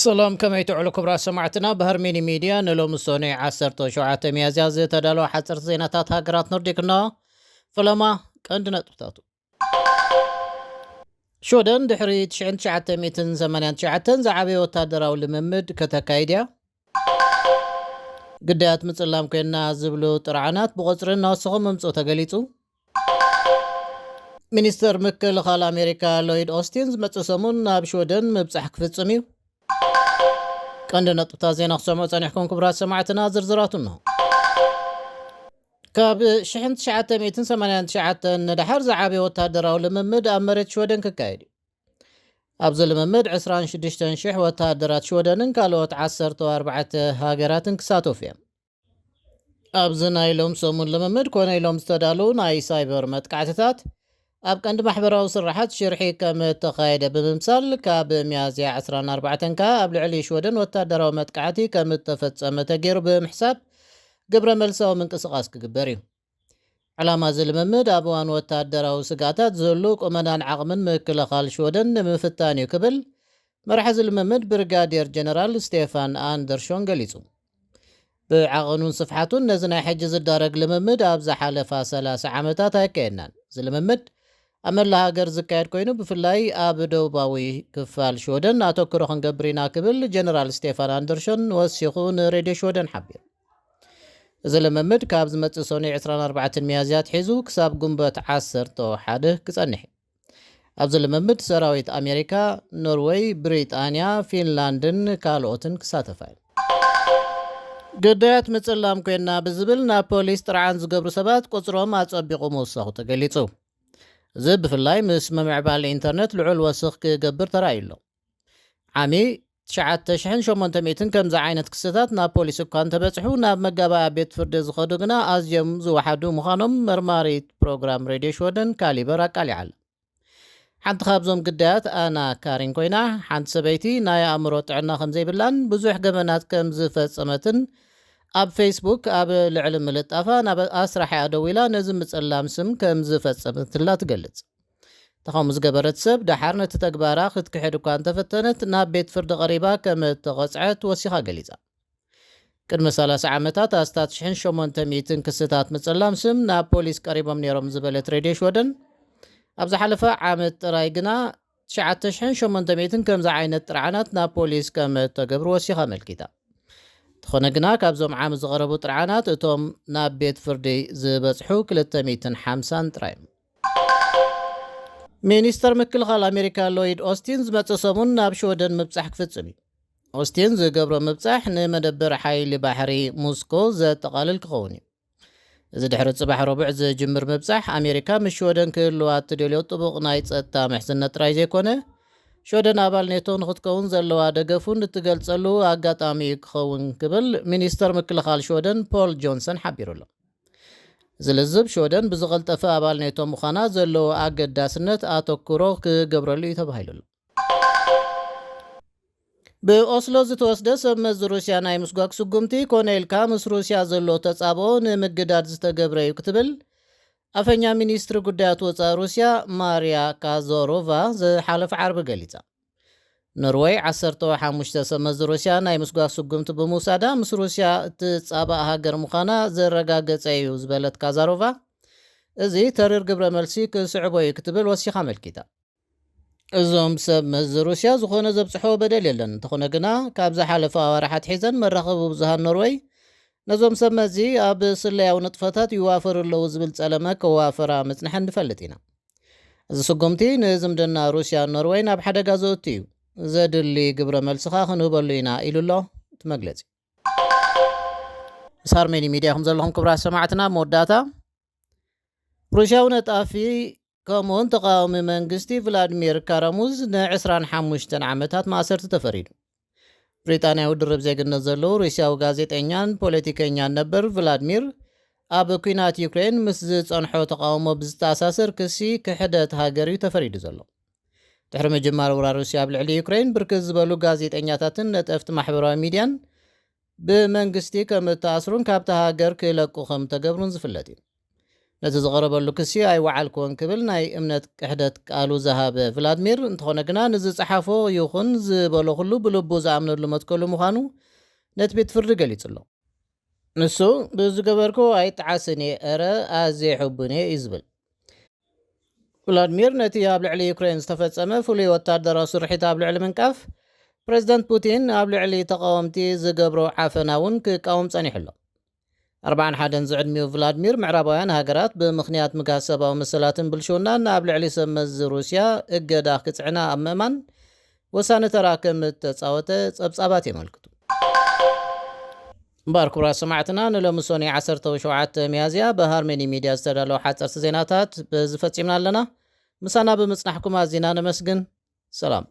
ሰላም፣ ከመይ ትውዕሉ ክቡራት ሰማዕትና? ብሃርሜኒ ሚድያ ንሎሚ ሰኑይ ዓሰርተ ሸውዓተ ሚያዝያ ዝተዳለወ ሓፀርቲ ዜናታት ሃገራት ኖርዲክ እና ፈለማ ቀንዲ ነጥብታቱ። ሽወደን ድሕሪ ትሽዓተ ሚእትን ሰማንያን ትሽዓተን ዝዓበየ ወታደራዊ ልምምድ ከተካይድ እያ። ግዳያት ምጽላም ኮይና ዝብሉ ጥርዓናት ብቆጽሪ እናወሰኹ ምምጽኡ ተገሊጹ። ሚኒስተር ምክልኻል ኣሜሪካ ሎይድ ኦስቲን ዝመጽእ ሰሙን ናብ ሽወደን ምብጻሕ ክፍጽም እዩ። ቀንዲ ነጥብታት ዜና ክሰምዑ ጸኒሕኩም ክቡራት ሰማዕትና፣ ዝርዝራቱ እንሆ። ካብ ሽሕን ትሽዓተ ሚእትን ሰማንያን ትሽዓተን ንደሓር ዝዓበየ ወታደራዊ ልምምድ ኣብ መሬት ሽወደን ክካየድ እዩ። ኣብዚ ልምምድ ዕስራን ሽዱሽተን ሽሕ ወታደራት ሽወደንን ካልኦት ዓሰርተ ኣርባዕተ ሃገራትን ክሳተፉ እዮም። ኣብዚ ናይ ሎም ሰሙን ልምምድ ኮነ ኢሎም ዝተዳለዉ ናይ ሳይበር መጥቃዕትታት ኣብ ቀንዲ ማሕበራዊ ስራሓት ሽርሒ ከም እተኻየደ ብምምሳል፣ ካብ ሚያዝያ ዕስራን ኣርባዕተን ከኣ ኣብ ልዕሊ ሽወደን ወታደራዊ መጥቃዕቲ ከም እተፈጸመ ተገይሩ ብምሕሳብ፣ ግብረ መልሳዊ ምንቅስቓስ ክግበር እዩ። ዕላማ እዚ ልምምድ ኣብ እዋን ወታደራዊ ስግኣታት ዝህሉ ቁመናን ዓቕምን ምክልኻል ሽወደን ንምፍታን እዩ ክብል መራሒ እዚ ልምምድ ብሪጋዴር ጀነራል ስቴፋን ኣንደርሾን ገሊጹ። ብዓቐኑን ስፍሓቱን ነዚ ናይ ሕጂ ዝዳረግ ልምምድ ኣብ ዝሓለፋ ሰላሳ ዓመታት ኣይካየድናን። እዚ ልምምድ ኣብ መላእ ሃገር ዝካየድ ኮይኑ፣ ብፍላይ ኣብ ደቡባዊ ክፋል ሽወደን ኣተኩሮ ክንገብር ኢና ክብል ጀነራል ስቴፋን ኣንደርሾን ወሲኹ ንሬድዮ ሽወደን ሓቢሩ። እዚ ልምምድ ካብ ዝመጽእ ሰኑይ ዕስራን ኣርባዕተን ሚያዝያ ኣትሒዙ ክሳብ ጉንበት ዓሰርተ ሓደ ክጸንሕ እዩ። ኣብዚ ልምምድ ሰራዊት ኣሜሪካ፣ ኖርወይ፣ ብሪጣንያ፣ ፊንላንድን ካልኦትን ክሳተፋ እዩ። ግዳያት ምጽላም ኮይና ብዝብል ናብ ፖሊስ ጥርዓን ዝገብሩ ሰባት ቁጽሮም ኣጸቢቑ ምውሳኹ ተገሊጹ። እዚ ብፍላይ ምስ ምምዕባል ኢንተርነት ልዑል ወስኽ ክገብር ተራእዩ ኣሎ። ዓሚ ትሽዓተ ሽሕን ሸሞንተ ሚእትን ከምዚ ዓይነት ክስታት ናብ ፖሊስ እኳ እንተበጽሑ፣ ናብ መጋባእያ ቤት ፍርዲ ዝኸዱ ግና ኣዝዮም ዝወሓዱ ምዃኖም መርማሪት ፕሮግራም ሬድዮ ሽወደን ካሊበር ኣቃሊዓ ኣላ። ሓንቲ ካብዞም ግዳያት ኣና ካሪን ኮይና፣ ሓንቲ ሰበይቲ ናይ ኣእምሮ ጥዕና ከም ዘይብላን ብዙሕ ገበናት ከም ዝፈጸመትን ኣብ ፌስቡክ ኣብ ልዕሊ ምልጣፋ፣ ናብ ኣስራሒኣ ደዊላ ነዚ ምጽላም ስም ከም ዝፈጸመትላ ትገልጽ። ተቓውሞ ዝገበረት ሰብ ደሓር ነቲ ተግባራ ክትክሕድ እኳ እንተፈተነት፣ ናብ ቤት ፍርዲ ቀሪባ ከም እተቐጽዐት ወሲኻ ገሊጻ። ቅድሚ ሰላሳ ዓመታት ኣስታት ሽሕን ሸሞንተ ሚእትን ክስታት ምጽላም ስም ናብ ፖሊስ ቀሪቦም ነይሮም ዝበለት ሬድዮ ሽወደን፣ ኣብ ዝሓለፈ ዓመት ጥራይ ግና ትሽዓተ ሽሕን ሸሞንተ ሚእትን ከምዚ ዓይነት ጥርዓናት ናብ ፖሊስ ከም እተገብሩ ወሲኻ ኣመልኪታ። እንተኾነ ግና፣ ካብዞም ዓሚ ዝቐረቡ ጥርዓናት እቶም ናብ ቤት ፍርዲ ዝበጽሑ ክልተ ሚእትን ሓምሳን ጥራይ እዮም። ሚኒስተር ምክልኻል ኣሜሪካ ሎይድ ኦስቲን ዝመጽእ ሰሙን ናብ ሽወደን ምብጻሕ ክፍጽም እዩ። ኦስቲን ዝገብሮ ምብጻሕ ንመደበር ሓይሊ ባሕሪ ሞስኮ ዘጠቓልል ክኸውን እዩ። እዚ ድሕሪ ጽባሕ ረቡዕ ዝጅምር ምብጻሕ፣ ኣሜሪካ ምስ ሽወደን ክህልዋ እትደልዮ ጥቡቕ ናይ ጸጥታ ምሕዝነት ጥራይ ዘይኮነ፣ ሽወደን ኣባል ኔቶ ንኽትከውን ዘለዋ ደገፍ እውን እትገልጸሉ ኣጋጣሚ ክኸውን ክብል ሚኒስተር ምክልኻል ሽወደን ፖል ጆንሰን ሓቢሩ ኣሎ። እዚ ልዝብ ሽወደን ብዝቐልጠፈ ኣባል ኔቶ ምዃና ዘለዎ ኣገዳስነት ኣተኩሮ ክገብረሉ እዩ ተባሂሉ ኣሎ። ብኦስሎ ዝተወስደ ሰብ መዚ ሩስያ ናይ ምስጓግ ስጉምቲ ኮነ ኢልካ ምስ ሩስያ ዘሎ ተጻብኦ ንምግዳድ ዝተገብረ እዩ ክትብል ኣፈኛ ሚኒስትሪ ጉዳያት ወጻኢ ሩስያ ማርያ ካዞሮቫ ዝሓለፈ ዓርቢ ገሊጻ። ኖርወይ ዓሰርተ ሓሙሽተ ሰብ መዚ ሩስያ ናይ ምስጓግ ስጉምቲ ብምውሳዳ ምስ ሩስያ እትጻባእ ሃገር ምዃና ዘረጋገጸ እዩ ዝበለት ካዛሮቫ፣ እዚ ተሪር ግብረ መልሲ ክስዕቦ እዩ ክትብል ወሲኻ ኣመልኪታ። እዞም ሰብ መዚ ሩስያ ዝኾነ ዘብጽሖ በደል የለን። እንተኾነ ግና፣ ካብ ዝሓለፈ ኣዋርሕ ኣትሒዘን መራኸቢ ብዙሃን ኖርወይ ነዞም ሰብ መዚ ኣብ ስለያዊ ንጥፈታት ይዋፈሩ ኣለዉ ዝብል ጸለመ ከዋፈራ ምጽንሐን ንፈልጥ ኢና። እዚ ስጉምቲ ንዝምድና ሩስያን ኖርወይን ኣብ ሓደጋ ዘእቱ እዩ። ዘድሊ ግብረ መልሲ ኸኣ ክንህበሉ ኢና ኢሉ ኣሎ እቲ መግለጺ። ምስ ሃርሜኒ ሚድያ ኢኹም ዘለኹም ክቡራት ሰማዕትና። መወዳእታ፣ ሩስያዊ ነጣፊ ከምኡውን ተቓዋሚ መንግስቲ ቭላድሚር ካራሙዝ ንዕስራን ሓሙሽተን ዓመታት ማእሰርቲ ተፈሪዱ። ብሪጣንያዊ ድርብ ዜግነት ዘለዎ ሩስያዊ ጋዜጠኛን ፖለቲከኛን ነበር ቭላድሚር፣ ኣብ ኲናት ዩክሬን ምስ ዝጸንሖ ተቓውሞ ብዝተኣሳሰር ክሲ ክሕደት ሃገር እዩ ተፈሪዱ ዘሎ። ድሕሪ ምጅማር ወራር ሩስያ ኣብ ልዕሊ ዩክሬን፣ ብርክት ዝበሉ ጋዜጠኛታትን ነጠፍቲ ማሕበራዊ ሚድያን ብመንግስቲ ከም እተኣስሩን ካብታ ሃገር ክለቁ ከም ተገብሩን ዝፍለጥ እዩ። ነቲ ዝቐረበሉ ክሲ ኣይወዓልክዎን ክብል ናይ እምነት ክሕደት ቃሉ ዝሃበ ቭላድሚር፣ እንተኾነ ግና ንዝጸሓፎ ይኹን ዝበሎ ኩሉ ብልቡ ዝኣምነሉ መትከሉ ምዃኑ ነቲ ቤት ፍርዲ ገሊጹ ኣሎ። ንሱ፣ "ብዝገበርኩ ኣይጠዓስን እየ፣ እረ ኣዝየ ሕቡን እየ" እዩ ዝብል። ቭላድሚር ነቲ ኣብ ልዕሊ ዩክሬን ዝተፈጸመ ፍሉይ ወታደራዊ ስርሒት ኣብ ልዕሊ ምንቃፍ፣ ፕሬዚደንት ፑቲን ኣብ ልዕሊ ተቃወምቲ ዝገብሮ ዓፈና እውን ክቃወም ጸኒሑ ኣሎ። ኣርባዓን ሓደን ዝዕድሚኡ ቭላድሚር፣ ምዕራባውያን ሃገራት ብምኽንያት ምግሃስ ሰብኣዊ መሰላትን ብልሽውናን ኣብ ልዕሊ ሰብ መዚ ሩስያ እገዳ ክጽዕና ኣብ ምእማን ወሳኒ ተራ ከም እተጻወተ ጸብጻባት የመልክቱ። እምበኣር ክቡራት ሰማዕትና፣ ንሎሚ ሶኒ ዓሰርተ ሸውዓተ ሚያዝያ ብሃርመኒ ሚድያ ዝተዳለወ ሓጸርቲ ዜናታት በዚ ፈጺምና ኣለና። ምሳና ብምጽናሕኩም ኣዚና ነመስግን። ሰላም።